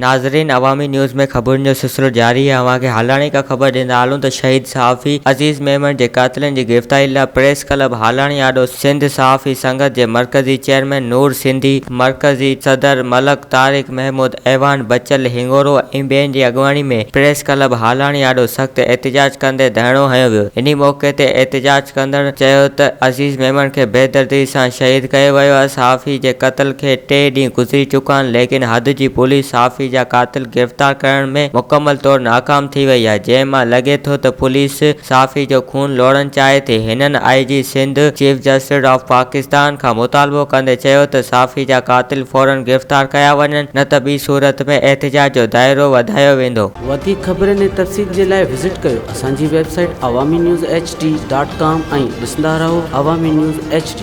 ناظرين عوامي نيوز ۾ خبرن جو سلسلو جاري آهي اوهان کي هالاڻي کان خبر ڏيندا هلون ته شهيد صحافي عزيز ميمڻ جي قاتلن جي گرفتاري لاء پريس ڪلب هالاڻي آڏو سنڌ صحافي سنگت جي مرڪزي چيئرمين نور سنڌي، مرڪزي صدر ملڪ طارق محمود اعواڻ، بچل هنڱورو ۽ ٻين جي اڳواڻي ۾ پريس ڪلب هالاڻي آڏو سخت احتجاج ڪندي ڌرڻو هنيو ويو انهي موقعي تي احتجاج ڪندڙن چيو ته عزيز ميمڻ کي بيدردي سان شهيد ڪيو ويو آهي، صحافي جي قتل کي ٽي ڏينهن گذري چڪا آهن ليڪن حد جي پوليس صحافي جا قاتل گرفتار ڪرڻ ۾ مڪمل طور ناڪام ٿي وئي آهي جنهن مان لڳي ٿو ته پوليس صحافي جو خون لوڙڻ چاهي ٿي، هنن I G Sindh, chief justice of Pakistan کان مطالبو ڪندي چيو ته صحافي جا قاتل فورن گرفتار ڪيا وڃن نه ته ٻي صورت ۾ احتجاج جو دائرو وڌايو ويندو. وڌيڪ خبرن ۽ تفصيل جي لاء وزٽ ڪيو اسان جي website Awami news H D dot com ۽ ڏسندا رهو عوامي نيوز ايڇ ڊي.